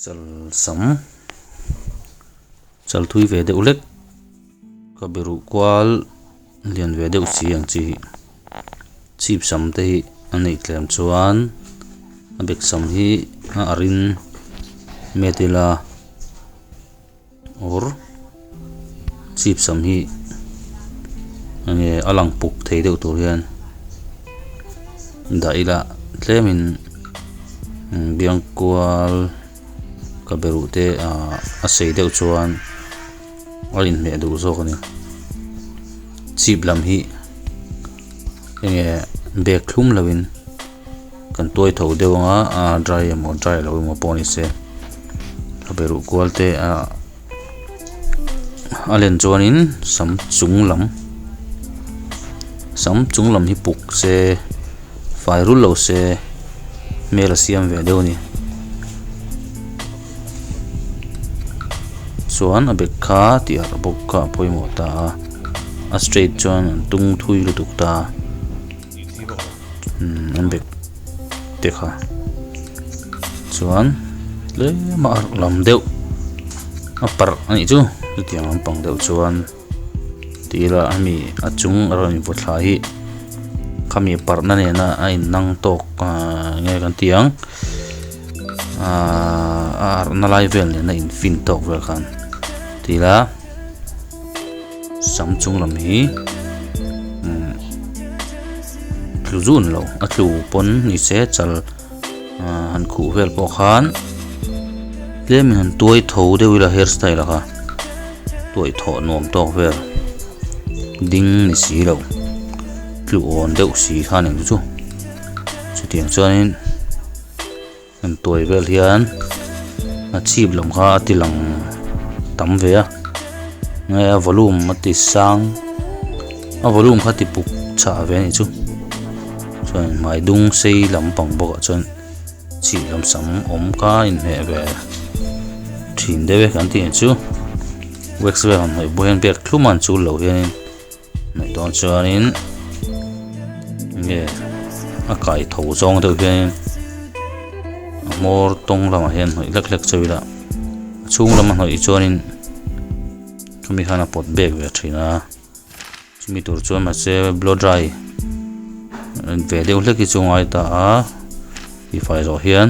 Chal sam chal thui ve deuh hlek ka be ruh kual lian ve deuh si ang chi hi chhip sam te hi a neih tlem chuan a bek sam hi a arin met ila or chhip sam hi enge a lang puk thei deuh tur hian dah ila tlemin biang kual ka be ruh te ahh a sei deuh chuan a inhmeh duh zawk a ni chhip lam hi enge bag thlum lo in kan tuai tho deuh ang a ahh dry emaw dry lo emaw pawh ni se ka be ruh kual te ahh a len chuanin sam chung lam sam chung lam hi puk se fai rul lo se hmel a siam ve deuh a ni chuan a bag kha tih harh bawk kha a pawimawh ta a a straight chuan an tung thui lutuk ta a umm an bag te kha chuan tlem a arh lam deuh a parh a nih chu chutiang lampang deuh chuan ti ila hemi a chung a rawn invaw thla hi khami parhna nena a innang tawk ahh enge kan tih ang ahh a arhna lai vel nena in fin tawk vel khan ti ila sam chung lam hi umm tlu zun lo a tlu pawn ni se chal ahh han khuh vel pawh khan tlem in han tuai tho deuh ila hair style a kha tuai thawh nuam tawk vel ding ni si lo tlu awn deuh si khan eng chu chutiang chuanin han tuai vel hian a chhip lam kha a ti lang tam ve a nge a volume a ti sang a volume kha ti puk chhah ve a nih chu chuan hmai dung sei lampang bawk ah chuan chhip lam sam awm kha a inhmeh ve thin deuh e kan tih ang chu wax vel han hnawih pawh hian biak thlum a an chul loh hianin hnawih dawn chuanin nge a kai tho zawng deuh hianin a hmawr tawng lamah hian hnawih hlek hlek chauh ila a chhung lama hnawih chuanin khami khan a pawt bek ve thin a chumi tur chuan mahse blow dry ve deuh hlek hi chu a ngai ta a tihfai zawh hian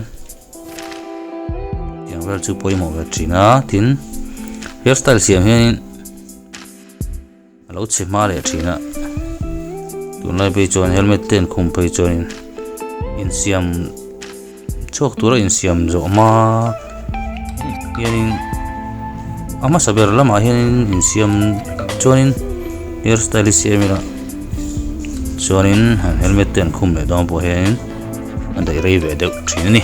tiang vel chu pawimawh ve thin a tin hairstyle siam hianin. A lo chhe hma leh thin a, tunlai phei chuan helmet te an khum phei chuanin insiam chhuak tura insiam zawh hma hianin a hmasa ber lamah hianin insiam chuanin hair style hi siam ila chuanin han helmet te an khum leh dawn pawh hianin a daih rei ve deuh thin a ni.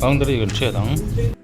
Boundary kan hriat ang.